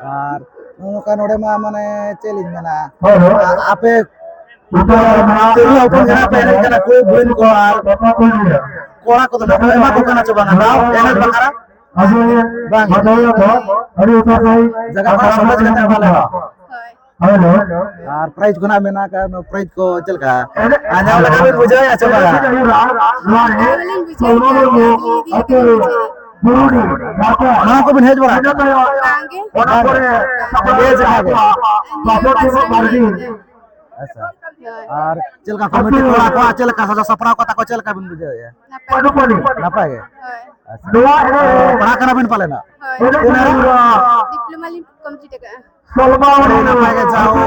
ᱟᱨ ᱱᱚᱜᱼᱚ ᱱᱚᱝᱠᱟ ᱱᱚᱰᱮ ᱢᱟ ᱢᱟᱱᱮ ᱪᱮᱫ ᱞᱤᱧ ᱢᱮᱱᱟ? ᱦᱳᱭ, ᱦᱳᱭ᱾ ᱟ-, ᱟᱯᱮ ᱛᱤᱨᱞᱟᱹ ᱦᱚᱯᱚᱱ ᱡᱟᱦᱟᱸ ᱯᱮ ᱮᱱᱮᱡ ᱠᱟᱱᱟ, ᱠᱩᱲᱤ ᱵᱩᱦᱤᱱ ᱠᱚ ᱟᱨ ᱠᱚᱲᱟ ᱠᱚᱫᱚ ᱱᱟᱜ ᱠᱚ ᱮᱢᱟ ᱠᱚ ᱠᱟᱱᱟ ᱪᱮ ᱵᱟᱝᱟ ᱫᱟᱣ ᱮᱱᱮᱡ ᱵᱟᱠᱷᱨᱟ? ᱵᱟᱝ᱾ ᱟᱹᱰᱤ ᱩᱛᱟᱹᱨ ᱥᱟᱹᱦᱤᱡ ᱡᱟᱭᱜᱟ ᱠᱚ ᱥᱚᱢᱟᱡᱽ ᱠᱟᱛᱮ ᱵᱟᱞᱮ ᱦᱚᱸ᱾ ᱦᱳᱭ᱾ ᱟᱨ ᱯᱨᱟᱭᱤᱡᱽ ᱠᱚ ᱱᱟᱜ ᱢᱮᱱᱟᱜ ᱟᱠᱟᱫ, ᱚᱱᱟ ᱯᱨᱟᱭᱤᱡᱽ ᱠᱚ ᱪᱮᱫ ᱞᱮᱠᱟ? ᱟᱨ ᱧᱟᱢ ᱞᱮᱠᱟ ᱵᱤᱱ ᱵᱩᱡᱷᱟᱹᱣᱮᱫᱼᱟ ᱪᱮ ᱵᱟᱝᱟ? ᱦᱮᱸ, ᱵᱚᱞᱮᱧ ᱵᱩᱡᱷᱟᱹᱣ ᱜᱮᱭᱟ, ᱟᱫᱚ ᱤᱫᱤ ᱠᱟᱛᱮ ᱵᱤᱱ ᱵᱩᱡᱷᱟᱹᱣᱟ᱾ ᱱᱚᱣᱟ ᱠᱚᱵᱤᱱ ᱦᱮᱡ ᱵᱟᱲᱟ ᱟᱠᱟᱱᱟ? ᱵᱟᱝ ᱜᱮ᱾ ᱵᱟᱝ ᱜᱮ? ᱱᱤᱭᱟᱹ ᱡᱟᱭᱜᱟ ᱜᱮ? ᱱᱤᱭᱟᱹ first time ᱜᱮ᱾ ᱟᱪᱪᱷᱟ᱾ ᱦᱳᱭ᱾ ᱟᱨ ᱪᱮᱫ ᱞᱮᱠᱟ ᱠᱚᱢᱤᱴᱤ ᱠᱚᱲᱟ ᱠᱚᱣᱟᱜ ᱪᱮᱫ ᱞᱮᱠᱟ ᱥᱟᱡᱟᱣ ᱥᱟᱯᱲᱟᱣ ᱠᱚ ᱛᱟᱠᱚ ᱪᱮᱫ ᱞᱮᱠᱟ ᱵᱤᱱ ᱵᱩᱡᱷᱟᱹᱣᱮᱫᱼᱟ? ᱱᱟᱯᱟᱭ᱾ ᱱᱟᱯᱟᱭ ᱜᱮ? ᱦᱳᱭ᱾ ᱟᱪᱪᱷᱟ᱾ ᱛᱚ, ᱯᱟᱲᱦᱟᱜ ᱠᱟᱱᱟ ᱵᱤᱱ ᱯᱟᱞᱮᱱ ᱦᱟᱸᱜ? ᱦᱳᱭ᱾ ᱛᱤᱱᱟᱹᱜ ᱦᱟᱹᱵᱤᱡ? Diploma ᱞᱤᱧ complete ᱟᱠᱟᱫᱼᱟ᱾ ᱟᱹᱰᱤ ᱱᱟᱯᱟᱭ ᱜᱮ, ᱡᱟᱦᱳ,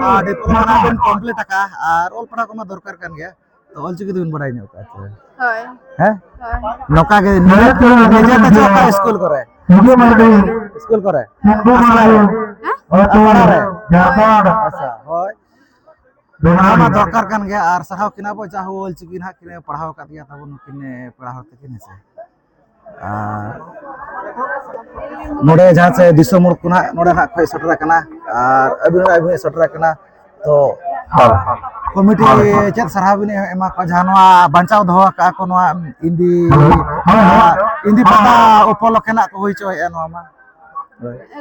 ᱟᱨ, diploma ᱱᱟᱜ ᱵᱤᱱ complete ᱟᱠᱟᱫᱼᱟ, ᱟᱨ ᱚᱞ ᱯᱟᱲᱦᱟᱣ ᱠᱚᱢᱟ ᱫᱚᱨᱠᱟᱨ ᱠᱟᱱ ᱜᱮᱭᱟ, ᱛᱚ ᱚᱞ ᱪᱤᱠᱤ ᱫᱚᱵᱤᱱ ᱵᱟᱲᱟᱭ ᱧᱚᱜ ᱠᱟᱜᱼᱟ ᱥᱮ? ᱦᱳᱭ᱾ ᱦᱮᱸ? ᱦᱳᱭ᱾ ᱱᱚᱝᱠᱟ ᱜᱮ ᱱᱤᱡᱮ, ᱱᱤᱡᱮ ᱛᱮ ᱪᱮ ᱚᱠᱟ ᱤᱥᱠᱩᱞ ᱠᱚᱨᱮ? ᱤᱥᱠᱩᱞ ᱠᱚᱨᱮ? ᱦᱮᱸ? ᱟᱥᱲᱟ ᱨᱮ? ᱟᱥᱲᱟ ᱨᱮ? ᱦᱳᱭ᱾ ᱟᱪᱪᱷᱟ, ᱦᱳᱭ᱾ ᱯᱟᱲᱦᱟᱣ ᱢᱟ ᱫᱚᱨᱠᱟᱨ ᱠᱟᱱ ᱜᱮᱭᱟ, ᱟᱨ ᱥᱟᱨᱦᱟᱣ ᱠᱤᱱᱟ ᱵᱚ, ᱡᱟᱦᱳ ᱚᱞ ᱪᱤᱠᱤ ᱱᱟᱦᱟᱜ ᱠᱤᱱ ᱯᱟᱲᱦᱟᱣ ᱟᱠᱟᱫ ᱜᱮᱭᱟ ᱛᱟᱵᱚᱱ ᱱᱩᱠᱤᱱ ᱯᱮᱲᱟ ᱦᱚᱲ ᱛᱟᱹᱠᱤᱱ, ᱦᱮᱸ ᱥᱮ? ᱟᱨ ᱱᱚᱰᱮ ᱡᱟᱦᱟᱸ ᱥᱮ ᱫᱤᱥᱚᱢ ᱦᱚᱲ ᱠᱚ ᱱᱟᱦᱟᱜ ᱱᱚᱰᱮ ᱱᱟᱦᱟᱜ ᱠᱷᱚᱱ ᱥᱮᱴᱮᱨ ᱟᱠᱟᱱᱟ, ᱟᱨ ᱟᱹᱵᱤᱱ ᱦᱚᱸ ᱟᱹᱵᱤᱱ ᱥᱮᱴᱮᱨ ᱟᱠᱟᱱᱟ, ᱛᱚ ᱠᱚᱢᱤᱴᱤ ᱪᱮᱫ ᱥᱟᱨᱦᱟᱣ ᱵᱤᱱ ᱮᱢᱟ ᱠᱚᱣᱟ, ᱡᱟᱦᱟᱸ ᱱᱚᱣᱟ ᱵᱟᱧᱪᱟᱣ ᱫᱚᱦᱚ ᱟᱠᱟᱫᱼᱟ ᱠᱚ ᱱᱚᱣᱟ ᱤᱱᱫᱤ, ᱤᱱᱫᱤ ᱯᱟᱛᱟ ᱩᱯᱚᱞᱚᱠᱠᱷᱮ ᱱᱟᱜ ᱠᱚ ᱦᱩᱭ ᱦᱚᱪᱚᱭᱮᱫᱼᱟ ᱱᱚᱣᱟ ᱢᱟ?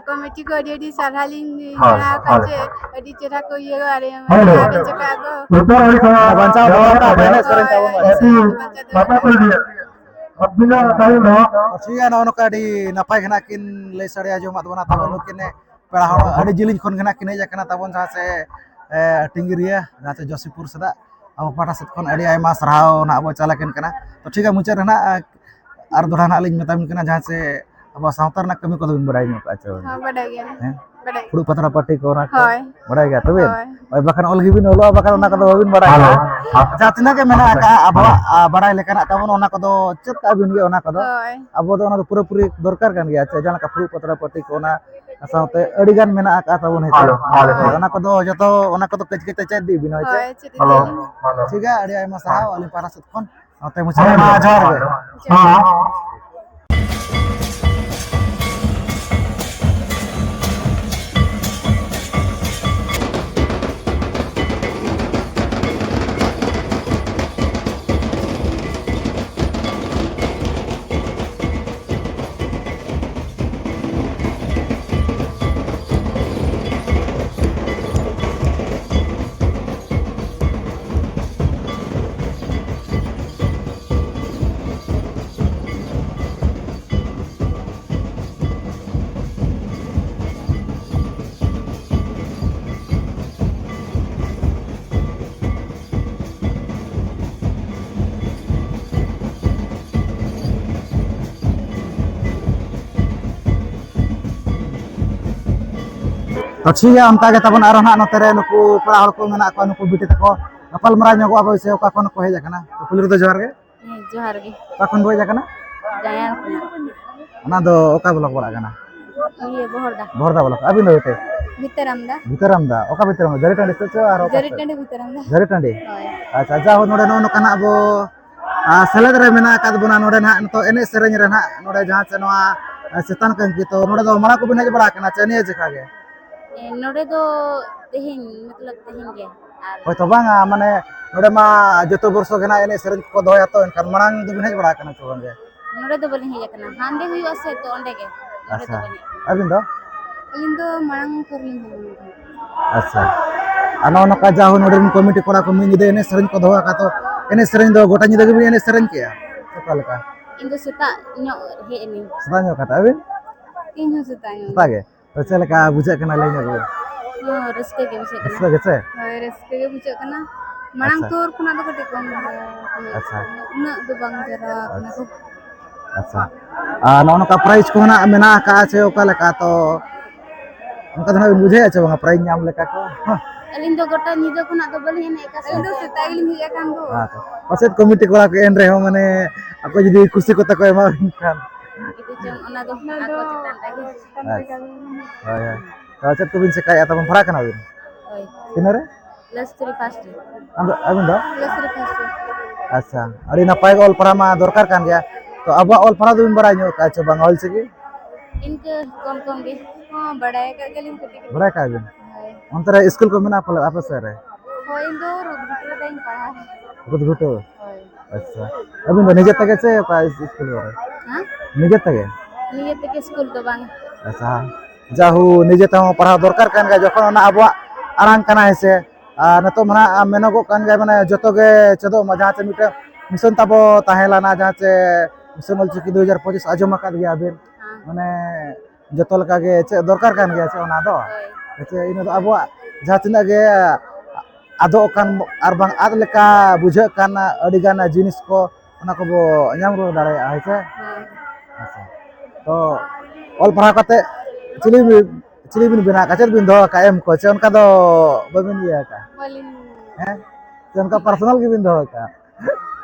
ᱠᱚᱢᱤᱴᱤ ᱠᱚ ᱟᱹᱰᱤ ᱟᱹᱰᱤ ᱥᱟᱨᱦᱟᱣ ᱞᱤᱧ ᱦᱳᱭ, ᱮᱢᱟ ᱠᱚᱣᱟ ᱦᱳᱭ᱾ ᱡᱮ ᱟᱹᱰᱤ ᱪᱮᱦᱨᱟ ᱠᱚ ᱤᱭᱟᱹ ᱟᱨᱮ ᱦᱳᱭ, ᱦᱳᱭ᱾ ᱟᱨᱮ ᱪᱟᱠᱟ ᱠᱚ᱾ ᱩᱛᱛᱚᱨ ᱳᱰᱤᱥᱟ ᱵᱟᱧᱪᱟᱣ ᱫᱚᱦᱚ ᱠᱟᱜ ᱯᱮ, ᱮᱱᱮᱡ ᱥᱮᱨᱮᱧ ᱛᱟᱵᱚᱱ ᱯᱮ᱾ ᱦᱳᱭ, ᱦᱳᱭ᱾ ᱵᱟᱧᱪᱟᱣ ᱫᱚᱦᱚ ᱠᱟᱜ ᱯᱮ᱾ ᱟᱹᱵᱤᱱᱟᱜ ᱴᱟᱭᱤᱢ ᱨᱮᱦᱚᱸ᱾ ᱴᱷᱤᱠ ᱜᱮᱭᱟ, ᱱᱚᱜᱼᱚ ᱱᱚᱝᱠᱟ ᱟᱹᱰᱤ ᱱᱟᱯᱟᱭ ᱜᱮ ᱱᱟᱜ ᱠᱤᱱ ᱞᱟᱹᱭ ᱥᱟᱰᱮ ᱟᱸᱡᱚᱢᱟᱫ ᱵᱚᱱᱟ᱾ ᱛᱟᱵᱚᱱ ᱱᱩᱠᱤᱱ ᱯᱮᱲᱟ ᱦᱚᱲ ᱟᱹᱰᱤ ᱡᱤᱞᱤᱧ ᱠᱷᱚᱱ ᱜᱮ ᱱᱟᱜ ᱠᱤᱱ ᱦᱮᱡ ᱟᱠᱟᱱᱟ ᱛᱟᱵᱚᱱ, ᱡᱟᱦᱟᱸ ᱥᱮ, ᱮ, ᱴᱤᱝᱜᱤᱨᱤᱭᱟᱹ, ᱡᱟᱦᱟᱸ ᱥᱮ ᱡᱚᱥᱤᱯᱩᱨ ᱥᱮᱫᱟᱜ᱾ ᱟᱵᱚ ᱯᱟᱦᱴᱟ ᱥᱮᱫ ᱠᱷᱚᱱ ᱟᱹᱰᱤ ᱟᱭᱢᱟ ᱥᱟᱨᱦᱟᱣ ᱱᱟᱜ ᱵᱚ ᱪᱟᱞ ᱟᱹᱠᱤᱱ ᱠᱟᱱᱟ᱾ ᱛᱚ ᱴᱷᱤᱠ ᱜᱮᱭᱟ, ᱢᱩᱪᱟᱹᱫ ᱨᱮ ᱱᱟᱜ ᱟᱨ ᱫᱚᱦᱲᱟ ᱱᱟᱜ ᱞᱤᱧ ᱢᱮᱛᱟᱵᱤᱱ ᱠᱟᱱᱟ, ᱡᱟᱦᱟᱸ ᱥᱮ ᱟᱵᱚ ᱥᱟᱶᱛᱟ ᱨᱮᱱᱟᱜ ᱠᱟᱹᱢᱤ ᱠᱚᱫᱚ ᱵᱤᱱ ᱵᱟᱲᱟᱭ ᱧᱚᱜ ᱠᱟᱜᱼᱟ ᱪᱮ ᱵᱟᱝ? ᱦᱚᱸ, ᱵᱟᱰᱟᱭ ᱜᱮᱭᱟᱞᱤᱧ᱾ ᱦᱮᱸ? ᱵᱟᱰᱟᱭ᱾ ᱯᱷᱩᱲᱩᱜ ᱯᱟᱛᱲᱟ ᱯᱟᱹᱴᱤ ᱠᱚ, ᱚᱱᱟ ᱠᱚ ᱦᱳᱭ᱾ ᱵᱟᱲᱟᱭ ᱜᱮᱭᱟ ᱛᱚᱵᱮ? ᱦᱳᱭ᱾ ᱦᱳᱭ, ᱵᱟᱠᱷᱟᱱ ᱚᱞ ᱜᱮᱵᱤᱱ ᱚᱞᱚᱜᱼᱟ, ᱵᱟᱠᱷᱟᱱ ᱚᱱᱟ ᱠᱚᱫᱚ ᱵᱟᱵᱤᱱ ᱵᱟᱲᱟᱭᱟ᱾ ᱦᱮᱞᱳ᱾ ᱡᱟᱦᱟᱸ ᱛᱤᱱᱟᱹᱜ ᱜᱮ ᱢᱮᱱᱟᱜ ᱟᱠᱟᱫᱼᱟ ᱟᱵᱚᱣᱟᱜ, ᱟ, ᱵᱟᱲᱟᱭ ᱞᱮᱠᱟᱱᱟᱜ ᱛᱟᱵᱚᱱ, ᱚᱱᱟ ᱠᱚᱫᱚ ᱪᱮᱫ ᱠᱟᱜ ᱵᱤᱱ ᱜᱮ, ᱚᱱᱟ ᱠᱚᱫᱚ᱾ ᱦᱳᱭ᱾ ᱟᱵᱚ ᱫᱚ ᱚᱱᱟ ᱫᱚ ᱯᱩᱨᱟᱹᱯᱩᱨᱤ ᱫᱚᱨᱠᱟᱨ ᱠᱟᱱ ᱜᱮᱭᱟ, ᱪᱮ ᱡᱟᱦᱟᱸ ᱞᱮᱠᱟ ᱯᱷᱩᱲᱩᱜ ᱯᱟᱛᱲᱟ ᱯᱟᱹᱴᱤ ᱠᱚ, ᱚᱱᱟ ᱥᱟᱶᱛᱮ ᱟᱹᱰᱤ ᱜᱟᱱ ᱢᱮᱱᱟᱜ ᱟᱠᱟᱫ ᱛᱟᱵᱚᱱ ᱦᱮᱸᱥᱮ᱾ Hello, hello. ᱦᱳᱭ, ᱚᱱᱟ ᱠᱚᱫᱚ ᱡᱚᱛᱚ, ᱚᱱᱟ ᱠᱚᱫᱚ ᱠᱟᱹᱡ ᱠᱟᱹᱡ ᱛᱮ ᱪᱮᱫ ᱤᱫᱤ ᱵᱤᱱ, ᱦᱳᱭ ᱥᱮ? ᱦᱳᱭ, ᱪᱮᱫ ᱤᱫᱤ ᱦᱮᱞᱳ, ᱵᱤᱱ᱾ ᱦᱮᱞᱳ᱾ ᱴᱷᱤᱠ ᱜᱮᱭᱟ, ᱟᱹᱰᱤ ᱟᱭᱢᱟ ᱥᱟᱨᱦᱟᱣ ᱟᱹᱞᱤᱧ ᱯᱟᱦᱴᱟ ᱥᱮᱫ ᱠᱷᱚᱱ᱾ ᱱᱚᱛᱮ ᱢᱩᱪᱟᱹᱫ ᱨᱮ ᱢᱟ ᱡᱚᱦᱟᱨ ᱜᱮ᱾ ᱦᱮᱸ᱾ ᱛᱚ ᱴᱷᱤᱠ ᱜᱮᱭᱟ, ᱚᱱᱠᱟ ᱜᱮ ᱛᱟᱵᱚᱱ ᱟᱨᱚ ᱱᱟᱦᱟᱜ ᱱᱚᱛᱮ ᱨᱮ ᱱᱩᱠᱩ ᱯᱮᱲᱟ ᱦᱚᱲ ᱠᱚ ᱢᱮᱱᱟᱜ ᱠᱚᱣᱟ, ᱱᱩᱠᱩ ᱵᱤᱴᱤ ᱛᱟᱠᱚ, ᱜᱟᱯᱟᱞ ᱢᱟᱨᱟᱣ ᱧᱚᱜᱚᱜ ᱟᱵᱚ ᱥᱮ ᱚᱠᱟ ᱠᱷᱚᱱ ᱠᱚ ᱦᱮᱡ ᱟᱠᱟᱱᱟ᱾ ᱛᱚ ᱯᱩᱭᱞᱩ ᱨᱮᱫᱚ ᱡᱚᱦᱟᱨ ᱜᱮ᱾ ᱦᱮᱸ, ᱡᱚᱦᱟᱨ ᱜᱮ᱾ ᱚᱠᱟ ᱠᱷᱚᱱ ᱵᱚ ᱦᱮᱡ ᱟᱠᱟᱱᱟ? ᱜᱟᱭᱟᱱ ᱠᱷᱚᱱᱟᱜ᱾ ᱚᱱᱟ ᱫᱚ ᱚᱠᱟ ᱵᱞᱚᱠ ᱯᱟᱲᱟᱜ ᱠᱟᱱᱟ? ᱤᱭᱟᱹ, ᱵᱚᱦᱚᱲᱫᱟ᱾ ᱵᱚᱦᱚᱲᱫᱟ ᱵᱞᱚᱠ᱾ ᱟᱹᱵᱤᱱ ᱫᱚ ᱵᱮᱴᱮ? ᱵᱷᱤᱛᱟᱹᱨᱟᱢᱫᱟ᱾ ᱵᱷᱤᱛᱟᱹᱨᱟᱢᱫᱟ᱾ ᱚᱠᱟ ᱵᱷᱤᱛᱟᱹᱨᱟᱢᱫᱟ? ᱡᱟᱹᱨᱤᱴᱟᱹᱰᱤ ᱥᱮᱫ ᱪᱮ ᱟᱨ ᱚᱠᱟ ᱥᱮᱫ? ᱡᱟᱹᱨᱤᱴᱟᱹᱰᱤ ᱵᱷᱤᱛᱟᱹᱨᱟᱢᱫᱟ᱾ ᱡᱟᱹᱨᱤᱴᱟᱹᱰᱤ? ᱦᱳᱭ᱾ ᱟᱪᱪᱷᱟ, ᱡᱟᱭᱦᱳᱠ, ᱱᱚᱰᱮ ᱱᱚᱜᱼᱚ ᱱᱚᱝᱠᱟ ᱱᱟᱜ ᱟᱵᱚ, ᱟ, ᱥᱮᱞᱮᱫ ᱨᱮ ᱢᱮᱱᱟᱜ ᱟᱠᱟᱫ ᱵᱚᱱᱟ ᱱᱚᱰᱮ ᱱᱟᱦᱟᱜ ᱱᱤᱛᱚᱜ ᱮᱱᱮᱡ ᱥᱮᱨᱮᱧ ᱨᱮ ᱱᱟᱦᱟᱜ ᱱᱚᱰᱮ ᱡᱟᱦᱟᱸ ᱪᱮ ᱱᱚᱣᱟ, ᱟ, ᱪᱮᱛᱟᱱ ᱠᱟᱹᱝᱠᱤ, ᱛᱚ ᱱᱚᱰᱮ ᱫᱚ ᱢᱟᱲᱟᱝ ᱠᱚᱵᱤᱱ ᱦᱮᱡ ᱵᱟᱲᱟ ᱟᱠᱟᱱᱟ ᱪᱮ ᱱᱤᱭᱟᱹ ᱡᱮᱠᱷᱟ ᱜᱮ? ᱮ, ᱱᱚᱰᱮ ᱫᱚ ᱛᱮᱦᱮᱧ, ᱢᱚᱛᱞᱚᱵ ᱛᱮᱦᱮᱧ ᱜᱮ᱾ ᱟᱨ ᱦᱳᱭᱛᱳ ᱵᱟᱝᱟ, ᱢᱟᱱᱮ ᱱᱚᱰᱮ ᱢᱟ ᱡᱚᱛᱚ ᱵᱚᱨᱥᱚ ᱜᱮ ᱱᱟᱜ ᱮᱱᱮᱡ ᱥᱮᱨᱮᱧ ᱠᱚᱠᱚ ᱫᱚᱦᱚᱭᱟ, ᱛᱚ ᱮᱱᱠᱷᱟᱱ ᱢᱟᱲᱟᱝ ᱫᱚᱵᱤᱱ ᱦᱮᱡ ᱵᱟᱲᱟ ᱟᱠᱟᱱᱟ ᱪᱮ ᱵᱟᱝᱜᱮ? ᱱᱚᱰᱮ ᱫᱚ ᱵᱟᱹᱞᱤᱧ ᱦᱮᱡ ᱟᱠᱟᱱᱟ, ᱦᱟᱸᱰᱮ ᱦᱩᱭᱩᱜᱼᱟ ᱥᱮ, ᱛᱚ ᱚᱸᱰᱮ ᱜᱮ᱾ ᱟᱪᱪᱷᱟ᱾ ᱟᱹᱵᱤᱱ ᱫᱚ? ᱟᱹᱞᱤᱧ ᱫᱚ ᱢᱟᱲᱟᱝ ᱩᱛᱟᱹᱨ ᱞᱤᱧ ᱦᱮᱡ ᱞᱮᱱᱟ᱾ ᱟᱪᱪᱷᱟ᱾ ᱟᱨ ᱱᱚᱜᱼᱚ ᱱᱚᱝᱠᱟ ᱡᱟ ᱦᱚᱸ ᱱᱚᱰᱮ ᱨᱮᱱ ᱠᱚᱢᱤᱴᱤ ᱠᱚᱲᱟ ᱠᱚ ᱢᱤᱫ ᱧᱤᱫᱟᱹ ᱮᱱᱮᱡ ᱥᱮᱨᱮᱧ ᱠᱚ ᱫᱚᱦᱚ ᱟᱠᱟᱫ, ᱛᱚ ᱮᱱᱮᱡ ᱥᱮᱨᱮᱧ ᱫᱚ ᱜᱚᱴᱟ ᱧᱤᱫᱟᱹ ᱜᱮᱵᱤᱱ ᱮᱱᱮᱡ ᱥᱮᱨᱮᱧ ᱠᱮᱜᱼᱟ? ᱚᱠᱟ ᱞᱮᱠᱟ? ᱤᱧ ᱫᱚ ᱥᱮᱛᱟᱜ ᱧᱚᱜ ᱦᱮᱡ ᱮᱱᱟᱹᱧ᱾ ᱥᱮᱛᱟᱜ ᱧᱚᱜ ᱠᱟᱛᱮ ᱟᱹᱵᱤᱱ? ᱤᱧ ᱦᱚᱸ ᱥᱮᱛᱟᱜ ᱧᱚᱜ᱾ ᱥᱮᱛᱟᱜ ᱜᱮ? ᱛᱚ ᱪᱮᱫ ᱞᱮᱠᱟ ᱵᱩᱡᱷᱟᱹᱜ ᱠᱟᱱᱟ, ᱞᱟᱹᱭ ᱧᱚᱜ ᱵᱤᱱ? ᱦᱚᱸ, ᱨᱟᱹᱥᱠᱟᱹ ᱜᱮ ᱵᱩᱡᱷᱟᱹᱜ ᱠᱟᱱᱟ᱾ ᱨᱟᱹᱥᱠᱟᱹ ᱜᱮ ᱪᱮ? ᱦᱳᱭ, ᱨᱟᱹᱥᱠᱟᱹ ᱜᱮ ᱵᱵᱩᱡᱷᱟᱹᱜ ᱠᱟᱱᱟ᱾ ᱢᱟᱲᱟᱝ ᱟᱪᱪᱷᱟ᱾ ᱛᱚᱨ ᱠᱷᱚᱱᱟᱜ ᱫᱚ ᱠᱟᱹᱴᱤᱡ ᱠᱚᱢ ᱜᱮᱭᱟ, ᱟᱪᱪᱷᱟ᱾ ᱩᱱᱟᱹᱜ ᱫᱚ ᱵᱟᱝ ᱡᱟᱨᱣᱟ ᱠᱟᱱᱟ ᱠᱚ᱾ ᱟᱪᱪᱷᱟ᱾ ᱟᱨ ᱱᱚᱜᱼᱚ ᱱᱚᱝᱠᱟ ᱯᱨᱟᱭᱤᱡᱽ ᱠᱚ ᱱᱟᱜ ᱢᱮᱱᱟᱜ ᱟᱠᱟᱫᱼᱟ ᱪᱮ ᱚᱠᱟ ᱞᱮᱠᱟ? ᱛᱚ ᱚᱱᱠᱟ ᱫᱚ ᱱᱟᱜ ᱵᱤᱱ ᱵᱩᱡᱷᱟᱹᱣᱮᱫᱼᱟ ᱪᱮ ᱵᱟᱝᱟ ᱯᱨᱟᱭᱤᱡᱽ ᱧᱟᱢ ᱞᱮᱠᱟ ᱠᱚ? ᱟᱹᱞᱤᱧ ᱫᱚ ᱜᱚᱴᱟ ᱧᱤᱫᱟᱹ ᱠᱷᱚᱱᱟᱜ ᱫᱚ ᱵᱟᱹᱞᱤᱧ ᱮᱱᱮᱡ ᱟᱠᱟᱫ ᱥᱮ᱾ ᱟᱹᱞᱤᱧ ᱫᱚ ᱥᱮᱛᱟᱜ ᱜᱮᱞᱤᱧ ᱦᱮᱡ ᱟᱠᱟᱱ ᱫᱚ᱾ ᱟᱪᱪᱷᱟ᱾ ᱯᱟᱪᱮᱫ ᱠᱚᱢᱤᱴᱤ ᱠᱚᱲᱟ ᱠᱚ ᱮᱱ ᱨᱮᱦᱚᱸ, ᱢᱟᱱᱮ, ᱟᱠᱚ ᱡᱩᱫᱤ ᱠᱩᱥᱤ ᱠᱚᱛᱟ ᱠᱚ ᱮᱢᱟ ᱵᱤᱱ ᱠᱷᱟᱱ᱾ ᱪᱮᱫ ᱪᱚᱝ, ᱚᱱᱟ ᱫᱚ ᱚᱱᱟ ᱟᱠᱚ ᱫᱚ ᱪᱮᱛᱟᱱ ᱨᱮᱜᱮ᱾ ᱟᱪᱪᱷᱟ᱾ ᱦᱳᱭ, ᱦᱳᱭ᱾ ᱛᱚ ᱪᱮᱫ ᱠᱚᱵᱤᱱ ᱪᱮᱠᱟᱭᱮᱫᱼᱟ? ᱛᱟᱵᱚᱱ ᱯᱟᱲᱦᱟᱜ ᱠᱟᱱᱟ ᱵᱤᱱ? ᱦᱳᱭ᱾ ᱛᱤᱱᱟᱹᱜ ᱨᱮ? Plus three first year. ᱟᱫᱚ ᱟᱹᱵᱤᱱ ᱫᱚ? Plus three first year. ᱟᱪᱪᱷᱟ, ᱟᱹᱰᱤ ᱱᱟᱯᱟᱭ ᱜᱮ ᱚᱞ ᱯᱟᱲᱦᱟᱣ ᱢᱟ ᱫᱚᱨᱠᱟᱨ ᱠᱟᱱ ᱜᱮᱭᱟ᱾ ᱛᱚ ᱟᱵᱚᱣᱟᱜ ᱚᱞ ᱯᱟᱲᱦᱟᱣ ᱫᱚᱵᱤᱱ ᱵᱟᱲᱟᱭ ᱧᱚᱜ ᱠᱟᱜᱼᱟ ᱪᱮ ᱵᱟᱝ, ᱚᱞ ᱪᱤᱠᱤ? ᱤᱱᱠᱟᱹ ᱠᱚᱢ ᱠᱚᱢ ᱜᱮ᱾ ᱦᱚᱸ, ᱵᱟᱲᱟᱭ ᱟᱠᱟᱫ ᱜᱮᱭᱟᱞᱤᱧ ᱠᱟᱹᱴᱤᱡ ᱠᱟᱹᱴᱤᱡ᱾ ᱵᱟᱲᱟᱭ ᱠᱟᱜᱼᱟ ᱵᱤᱱ? ᱦᱳᱭ᱾ ᱚᱱᱛᱮ ᱨᱮ ᱥᱠᱩᱞ ᱠᱚ ᱢᱮᱱᱟᱜᱼᱟ ᱯᱟᱞᱮ ᱟᱯᱮ ᱥᱮᱫ ᱨᱮ? ᱦᱳᱭ, ᱤᱧ ᱫᱚ ᱨᱩᱫᱽᱜᱷᱩᱴᱩ ᱨᱮᱧ ᱯᱟᱲᱦᱟᱜᱼᱟ᱾ ᱨᱩᱫᱽᱜᱷᱩᱴᱩ? ᱦᱳᱭ᱾ ᱟᱪᱪᱷᱟ᱾ ᱟᱹᱵᱤᱱ ᱫᱚ ᱱᱤᱡᱮ ᱛᱮᱜᱮ ᱥᱮ ᱚᱠᱟ ᱥᱠᱩᱞ ᱠᱚᱨᱮ? ᱦᱮᱸ? ᱱᱤᱡᱮ ᱛᱮᱜᱮ? ᱱᱤᱡᱮ ᱛᱮᱜᱮ, ᱥᱠᱩᱞ ᱫᱚ ᱵᱟᱝ᱾ ᱟᱪᱪᱷᱟ᱾ ᱡᱟᱦᱳ, ᱱᱤᱡᱮ ᱛᱮᱦᱚᱸ ᱯᱟᱲᱦᱟᱣ ᱫᱚᱨᱠᱟᱨ ᱠᱟᱱ ᱜᱮᱭᱟ, ᱡᱚᱠᱷᱚᱱ ᱚᱱᱟ ᱟᱵᱚᱣᱟᱜ ᱟᱲᱟᱝ ᱠᱟᱱᱟ, ᱦᱮᱸ ᱥᱮ? ᱟᱨ ᱱᱤᱛᱚᱜ ᱢᱟ ᱱᱟᱦᱟᱜ ᱢᱮᱱᱚᱜᱚᱜ ᱠᱟᱱ ᱜᱮᱭᱟ, ᱢᱟᱱᱮ, ᱡᱚᱛᱚ ᱜᱮ ᱪᱮᱫᱚᱜ ᱢᱟ, ᱡᱟᱦᱟᱸ ᱪᱮ ᱢᱤᱫᱴᱮᱱ ᱢᱤᱥᱚᱱ ᱛᱟᱵᱚ ᱛᱟᱦᱮᱸ ᱞᱮᱱᱟ, ᱡᱟᱦᱟᱸ ᱪᱮ ᱢᱤᱥᱚᱱ ᱚᱞᱪᱤᱠᱤ ᱫᱩ ᱦᱟᱡᱟᱨ ᱯᱚᱸᱪᱤᱥ ᱟᱸᱡᱚᱢ ᱟᱠᱟᱫ ᱜᱮᱭᱟ ᱵᱤᱱ, ᱦᱮᱸ᱾ ᱢᱟᱱᱮ, ᱡᱚᱛᱚ ᱞᱮᱠᱟ ᱜᱮ ᱪᱮᱫ ᱫᱚᱨᱠᱟᱨ ᱠᱟᱱ ᱜᱮᱭᱟ ᱪᱮ ᱚᱱᱟ ᱫᱚ? ᱦᱳᱭ᱾ ᱦᱮᱸ ᱪᱮ, ᱤᱱᱟᱹ ᱫᱚ ᱟᱵᱚᱣᱟᱜ ᱡᱟᱦᱟᱸ ᱛᱤᱱᱟᱹᱜ ᱜᱮ ᱟᱫᱚᱜ ᱠᱟᱱ ᱟᱨ ᱵᱟᱝ ᱟᱫ ᱞᱮᱠᱟ ᱵᱩᱡᱷᱟᱹᱜ ᱠᱟᱱ ᱟᱹᱰᱤᱜᱟᱱ ᱡᱤᱱᱤᱥ ᱠᱚ, ᱚᱱᱟ ᱠᱚᱵᱚ ᱧᱟᱢ ᱨᱩᱣᱟᱹᱲ ᱫᱟᱲᱮᱭᱟᱜᱼᱟ, ᱦᱮᱸ ᱥᱮ? ᱦᱮᱸ᱾ ᱟᱪᱪᱷᱟ᱾ ᱛᱚ ᱚᱞ ᱯᱟᱲᱦᱟᱣ ᱠᱟᱛᱮ ᱪᱤᱞᱤ ᱵᱤᱱ, ᱪᱤᱞᱤ ᱵᱤᱱ ᱵᱮᱱᱟᱜ ᱠᱟᱱᱟ? ᱪᱮᱫ ᱵᱤᱱ ᱫᱚᱦᱚ ᱟᱠᱟᱫᱼᱟ ᱮᱢ ᱠᱚ? ᱪᱮ ᱚᱱᱠᱟ ᱫᱚ ᱵᱟᱹᱵᱤᱱ ᱤᱭᱟᱹ ᱟᱠᱟᱫᱼᱟ? ᱵᱟᱹᱞᱤᱧ᱾ ᱦᱮᱸ? ᱪᱮ ᱚᱱᱠᱟ ᱯᱟᱨᱥᱚᱱᱟᱞ ᱜᱮᱵᱤᱱ ᱫᱚᱦᱚ ᱟᱠᱟᱫᱼᱟ?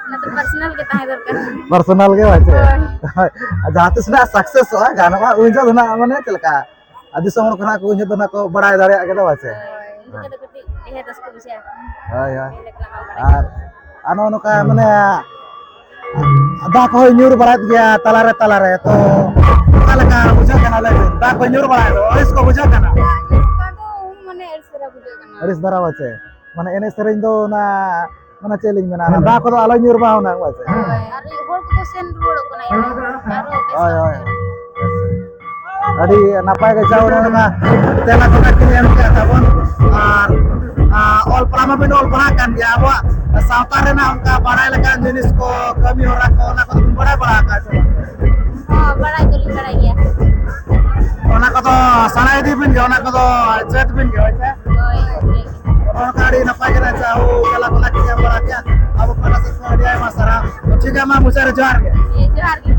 ᱚᱱᱟ ᱫᱚ ᱯᱟᱨᱥᱚᱱᱟᱞ ᱜᱮ ᱛᱟᱦᱮᱸ ᱫᱚᱨᱠᱟᱨ᱾ ᱯᱟᱨᱥᱚᱱᱟᱞ ᱜᱮ ᱵᱟᱝ ᱪᱮ? ᱦᱳᱭ᱾ ᱦᱳᱭ᱾ ᱟᱨ ᱡᱟᱦᱟᱸ ᱛᱤᱥ ᱱᱟᱜ ᱥᱟᱠᱥᱮᱥᱚᱜᱼᱟ, ᱜᱟᱱᱚᱜᱼᱟ, ᱩᱱ ᱡᱚᱦᱚᱜ ᱫᱚ ᱱᱟᱜ, ᱢᱟᱱᱮ, ᱪᱮᱫ ᱞᱮᱠᱟ? ᱟᱨ ᱫᱤᱥᱚᱢ ᱦᱚᱲ ᱠᱚ ᱱᱟᱜ ᱠᱚ ᱩᱱ ᱡᱚᱦᱚᱜ ᱫᱚ ᱱᱟᱜ ᱠᱚ ᱵᱟᱲᱟᱭ ᱫᱟᱲᱮᱭᱟᱜ ᱜᱮᱫᱚ, ᱵᱟᱝ ᱪᱮ? ᱦᱳᱭ, ᱩᱱ ᱡᱚᱠᱷᱚᱱ ᱫᱚ ᱠᱟᱹᱴᱤᱡ ᱰᱷᱮᱨ ᱨᱟᱹᱥᱠᱟᱹ ᱵᱩᱡᱷᱟᱹᱜᱼᱟ᱾ ᱦᱳᱭ, ᱦᱳᱭ᱾ ᱟᱨ, ᱟᱨ ᱱᱚᱜᱼᱚ ᱱᱚᱝᱠᱟ, ᱢᱟᱱᱮ, ᱫᱟᱜ ᱠᱚᱦᱚᱸᱭ ᱧᱩᱨ ᱵᱟᱲᱟᱭᱮᱫ ᱜᱮᱭᱟ ᱛᱟᱞᱟᱨᱮ, ᱛᱟᱞᱟᱨᱮ᱾ ᱛᱚ, ᱚᱠᱟ ᱞᱮᱠᱟ ᱵᱩᱡᱷᱟᱹᱜ ᱠᱟᱱᱟ, ᱞᱟᱹᱭ ᱵᱤᱱ? ᱫᱟᱜ ᱠᱚ ᱧᱩᱨ ᱵᱟᱲᱟᱭᱮᱫ ᱫᱚ, ᱟᱹᱲᱤᱥ ᱠᱚ ᱵᱩᱡᱷᱟᱹᱜ ᱠᱟᱱᱟ? ᱫᱟᱜ ᱧᱩᱨ ᱠᱚ ᱫᱚ ᱢᱟᱱᱮ ᱟᱹᱲᱤᱥ ᱫᱷᱟᱨᱟ ᱵᱩᱡᱷᱟᱹᱜ ᱠᱟᱱᱟ᱾ ᱟᱹᱲᱤᱥ ᱫᱷᱟᱨᱟ ᱵᱟᱪᱮ? ᱢᱟᱱᱮ, ᱮᱱᱮᱡ ᱥᱮᱨᱮᱧ ᱫᱚ ᱚᱱᱟ, ᱢᱟᱱᱮ, ᱪᱮᱫ ᱞᱤᱧ ᱢᱮᱱᱟ, ᱚᱱᱟ ᱫᱟᱜ ᱠᱚᱫᱚ ᱟᱞᱚ ᱧᱩᱨ ᱢᱟ ᱦᱩᱱᱟᱹᱝ, ᱵᱟᱪᱮ? ᱦᱳᱭ, ᱟᱨ ᱦᱚᱲ ᱠᱚᱠᱚ ᱥᱮᱱ ᱨᱩᱣᱟᱹᱲᱚᱜ ᱠᱟᱱᱟ, ᱮᱱᱦᱚᱸ ᱟᱨᱦᱚᱸ ᱵᱮᱥ ᱦᱳᱭ, ᱦᱳᱭ᱾ ᱵᱟᱝ ᱦᱩᱭᱩᱜ ᱠᱟᱱᱟ᱾ ᱟᱹᱰᱤ ᱱᱟᱯᱟᱭ ᱜᱮ ᱡᱟᱣ ᱩᱰᱟᱹᱝ ᱚᱱᱟ ᱛᱮᱞᱟ ᱠᱚ ᱵᱤᱱ ᱮᱢ ᱠᱮᱫᱟ ᱛᱟᱵᱚᱱ᱾ ᱟᱨ, ᱟᱨ ᱚᱞ ᱯᱟᱲᱦᱟᱣ ᱢᱟᱵᱤᱱ ᱚᱞ ᱯᱟᱲᱦᱟᱜ ᱠᱟᱱ ᱜᱮᱭᱟ, ᱟᱵᱚᱣᱟᱜ ᱥᱟᱶᱛᱟ ᱨᱮᱱᱟᱜ ᱚᱱᱠᱟ ᱵᱟᱲᱟᱭ ᱞᱮᱠᱟᱱ ᱡᱤᱱᱤᱥ ᱠᱚ, ᱠᱟᱹᱢᱤ ᱦᱚᱨᱟ ᱠᱚ, ᱚᱱᱟ ᱠᱚᱫᱚ ᱵᱤᱱ ᱵᱟᱲᱟᱭ ᱵᱟᱲᱟ ᱟᱠᱟᱫ ᱥᱮ ᱵᱟᱝ? ᱦᱚᱸ, ᱵᱟᱲᱟᱭ ᱫᱚᱞᱤᱧ ᱵᱟᱲᱟᱭ ᱜᱮᱭᱟ᱾ ᱚᱱᱟ ᱠᱚᱫᱚ ᱥᱮᱬᱟ ᱤᱫᱤ ᱵᱤᱱ ᱜᱮ, ᱚᱱᱟ ᱠᱚᱫᱚ ᱪᱮᱫ ᱵᱤᱱ ᱜᱮ, ᱦᱳᱭ ᱥᱮ? ᱦᱳᱭ, ᱦᱳᱭ᱾ ᱚᱱᱠᱟ ᱟᱹᱰᱤ ᱱᱟᱯᱟᱭ ᱜᱮ ᱱᱟᱜ ᱡᱟᱦᱳ ᱛᱮᱞᱟ ᱠᱚ ᱞᱟᱹᱠᱛᱤ ᱮᱢ ᱵᱟᱲᱟ ᱠᱮᱫᱟ᱾ ᱟᱵᱚ ᱯᱟᱦᱴᱟ ᱥᱮᱫ ᱠᱷᱚᱱ ᱟᱹᱰᱤ ᱟᱭᱢᱟ ᱥᱟᱨᱦᱟᱣ᱾ ᱴᱷᱤᱠ ᱜᱮᱭᱟ, ᱢᱟ ᱢᱩᱪᱟᱹᱫ ᱨᱮ ᱡᱚᱦᱟᱨ ᱜᱮ᱾ ᱦᱮᱸ, ᱡᱚᱦᱟᱨ ᱜᱮ᱾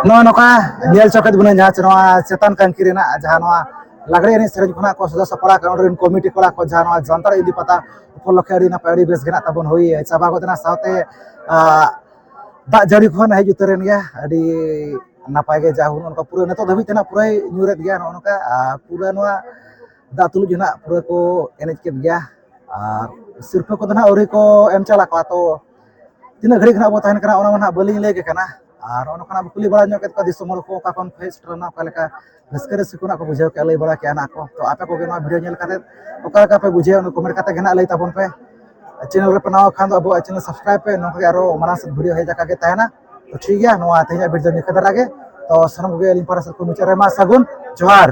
ᱱᱚᱜᱼᱚ ᱱᱚᱝᱠᱟ ᱧᱮᱞ ᱪᱚ ᱠᱮᱫ ᱵᱚᱱᱟ ᱡᱟᱦᱟᱸ ᱪᱮ ᱱᱚᱣᱟ ᱪᱮᱛᱟᱱ ᱠᱟᱝᱠᱤ ᱨᱮᱱᱟᱜ ᱡᱟᱦᱟᱸ ᱱᱚᱣᱟ ᱞᱟᱜᱽᱲᱮ ᱮᱱᱮᱡ ᱥᱮᱨᱮᱧ ᱠᱷᱚᱱᱟᱜ ᱠᱚ ᱥᱟᱡᱟᱣ ᱥᱟᱯᱲᱟᱣ ᱠᱟᱜ, ᱚᱸᱰᱮ ᱨᱮᱱ ᱠᱚᱢᱤᱴᱤ ᱠᱚᱲᱟ ᱠᱚ ᱡᱟᱦᱟᱸ ᱱᱚᱣᱟ ᱡᱟᱱᱛᱟᱲᱟ ᱤᱫᱤ ᱯᱟᱛᱟ ᱩᱯᱚᱞᱚᱠᱠᱷᱮ ᱟᱹᱰᱤ ᱱᱟᱯᱟᱭ, ᱟᱹᱰᱤ ᱵᱮᱥ ᱜᱮ ᱱᱟᱜ ᱛᱟᱵᱚᱱ ᱦᱩᱭ ᱪᱟᱵᱟ ᱜᱚᱫ ᱮᱱᱟ, ᱥᱟᱶᱛᱮ, ᱟ, ᱫᱟᱜ ᱡᱟᱹᱲᱤ ᱠᱚᱦᱚᱸ ᱦᱮᱡ ᱩᱛᱟᱹᱨᱮᱱ ᱜᱮᱭᱟ, ᱟᱹᱰᱤ ᱱᱟᱯᱟᱭ ᱜᱮ᱾ ᱡᱟ ᱦᱩᱱ ᱚᱱᱠᱟ ᱯᱩᱨᱟᱹ ᱱᱤᱛᱚᱜ ᱫᱷᱟᱹᱵᱤᱡ ᱛᱮ ᱱᱟᱜ ᱯᱩᱨᱟᱹᱭ ᱧᱩᱨᱮᱫ ᱜᱮᱭᱟ ᱱᱚᱜᱼᱚ ᱱᱚᱝᱠᱟ, ᱟ, ᱯᱩᱨᱟᱹ ᱱᱚᱣᱟ ᱫᱟᱜ ᱛᱩᱞᱩᱡ ᱦᱚᱸ ᱱᱟᱜ ᱯᱩᱨᱟᱹ ᱠᱚ ᱮᱱᱮᱡ ᱠᱮᱫ ᱜᱮᱭᱟ᱾ ᱟᱨ ᱥᱤᱨᱯᱟᱹ ᱠᱚᱫᱚ ᱱᱟᱦᱟᱜ ᱟᱹᱣᱨᱤ ᱠᱚ ᱮᱢ ᱪᱟᱞ ᱟᱠᱚᱣᱟ᱾ ᱛᱚ ᱛᱤᱱᱟᱹᱜ ᱜᱷᱟᱹᱲᱤᱡ ᱱᱟᱦᱟᱜ ᱵᱚ ᱛᱟᱦᱮᱱ ᱠᱟᱱᱟ, ᱚᱱᱟ ᱢᱟ ᱱᱟᱦᱟᱜ ᱵᱟᱹᱞᱤᱧ ᱞᱟᱹᱭ ᱟᱯᱮ ᱠᱟᱱᱟ᱾ ᱟᱨ ᱚᱱᱟ ᱠᱷᱚᱱᱟᱜ ᱵᱚ ᱠᱩᱞᱤ ᱵᱟᱲᱟ ᱧᱚᱜ ᱠᱮᱫ ᱠᱚᱣᱟ ᱫᱤᱥᱚᱢ ᱦᱚᱲ ᱠᱚ, ᱚᱠᱟ ᱠᱷᱚᱱ ᱯᱮ ᱦᱮᱡ ᱥᱮᱴᱮᱨ ᱞᱮᱱᱟ, ᱚᱠᱟ ᱞᱮᱠᱟ ᱨᱟᱹᱥᱠᱟᱹ ᱨᱟᱹᱥᱠᱟᱹ ᱠᱷᱚᱱᱟᱜ ᱠᱚ ᱵᱩᱡᱷᱟᱹᱣ ᱠᱮᱫᱼᱟ, ᱞᱟᱹᱭ ᱵᱟᱲᱟ ᱠᱮᱫᱼᱟ ᱱᱟᱦᱟᱜ ᱠᱚ᱾ ᱛᱚ ᱟᱯᱮ ᱠᱚᱜᱮ ᱱᱚᱣᱟ ᱵᱷᱤᱰᱤᱭᱳ ᱧᱮᱞ ᱠᱟᱛᱮ ᱚᱠᱟ ᱞᱮᱠᱟ ᱯᱮ ᱵᱩᱡᱷᱟᱹᱣᱟ, ᱚᱱᱟ ᱠᱚᱢᱮᱱᱴ ᱠᱟᱛᱮ ᱜᱮ ᱱᱟᱦᱟᱜ ᱞᱟᱹᱭ ᱛᱟᱵᱚᱱ ᱯᱮ᱾ ᱪᱮᱱᱮᱞ ᱨᱮ ᱯᱮ ᱱᱟᱣᱟ ᱠᱷᱟᱱ ᱫᱚ ᱟᱵᱚᱣᱟᱜ ᱪᱮᱱᱮᱞ ᱥᱟᱵᱥᱠᱨᱟᱭᱤᱵ ᱯᱮ, ᱱᱚᱝᱠᱟ ᱜᱮ ᱟᱨᱚ ᱢᱟᱲᱟᱝ ᱥᱮᱫ ᱵᱷᱤᱰᱤᱭᱳ ᱦᱮᱡ ᱟᱠᱟ ᱜᱮ ᱛᱟᱦᱮᱱᱟ᱾ ᱛᱚ ᱴᱷᱤᱠ ᱜᱮᱭᱟ, ᱱᱚᱣᱟ ᱛᱮᱦᱮᱧᱟᱜ ᱵᱷᱤᱰᱤᱭᱳ ᱱᱤᱝᱠᱟᱹ ᱫᱷᱟᱨᱟ ᱜᱮ᱾ ᱛᱚ ᱥᱟᱱᱟᱢ ᱠᱚᱜᱮ ᱟᱹᱞᱤᱧ ᱯᱟᱦᱴᱟ ᱥᱮᱫ ᱠᱷᱚᱱ ᱢᱩᱪᱟᱹᱫ ᱨᱮ ᱢᱟ ᱥᱟᱹᱜᱩᱱ ᱡᱚᱦᱟᱨ᱾